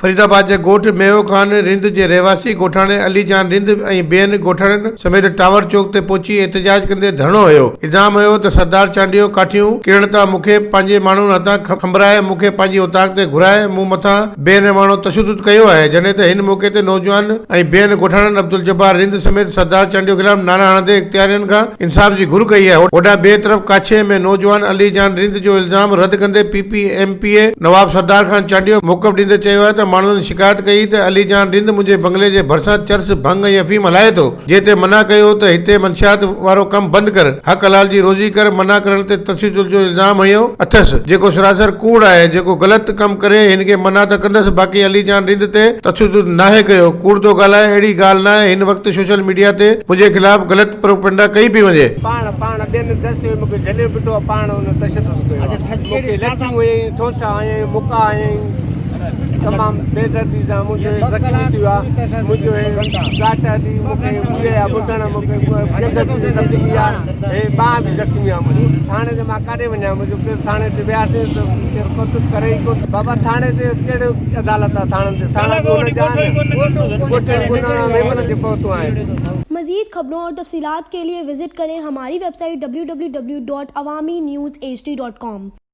فريدآباد جي ڳوٺ ميوو خان رند جي رهواسي ڳوٺاڻي علي جان رند ۽ ٻين ڳوٺاڻن سميت ٽاور چوڪ تي پهچي احتجاج ڪندي ڌرڻو هنيو. الزام هنيو ته سردار چانڊيو ڪاٺيون ڪرڻ تان مون کي پنهنجي ماڻهن هٿان کنڀرائي مون کي پنهنجي اوطاق تي گهرائي مون مٿان بي رحماڻو تشدد ڪيو آهي جڏهن ته هن موقعي تي نوجوان ۽ ٻين ڳوٺاڻن عبدالجبار رند سميت سردار چانڊيو خلاف نعرا هڻندي اختيارين کان انصاف جي گهر ڪئي آهي هوڏانهن ٻئي طرف ڪاڇي ۾ نوجوان علي جان رند جو الزام رد ڪندي P P M P A Nawab Sardar Khan Chandio موقف ڏيندي چيو آهي ته ماڻهن شڪايت ڪئي ته علي جان رند منهنجي بنگلي جي ڀرسان چرس، ڀنگ ۽ افيم هلائي ٿو، جنهن تي منع ڪيو ته هتي منشيات وارو ڪم بند ڪر، حق حلال جي روزي ڪر، منع ڪرڻ تي تشدد جو الزام هنيو اٿس، جيڪو سراسر ڪوڙ آهي، جيڪو غلط ڪم ڪري هن کي منع ته ڪندس، باقي علي جان رند تي تشدد ناهي ڪيو، ڪوڙ ٿو ڳالهائي، اهڙي ڳالهه ناهي، هن وقت سوشل ميڊيا تي منهنجي خلاف غلط پروپينڊا ڪئي پئي وڃي. پاڻ پاڻ ٻين دسيو مون کي جهليو بيٺو آ پاڻ ان تشدد ڪيو آ مون کي لٺيون هنيائين ٺونشا هنيائين مڪا هنيائين تمام بي دردي سان منهنجو زخمي ٿيو آ منهنجو هي ڳاٽ هڏي مون کي اهي آ ٻڌڻ مون کي ڄنگهه به زخمي آ هي ٻانهن به زخمي آ منهنجي ٿاڻي تي مان ڪاڏي وڃان منهنجو ڪير ٿاڻي تي وياسين ته ڪير ڪجهه ڪري ئي ڪونه بابا ٿاڻي تي ڪهڙي عدالت آ ٿاڻن تي ٿاڻا به ان جا آهن ڳوٺ ئي ڪونه ميمڻ جي پهتو آهيان. مزيد خبرون اور تفصيلات کے لئے وزٽ ڪرين ھماري website W W W dot Awami news H D dot com.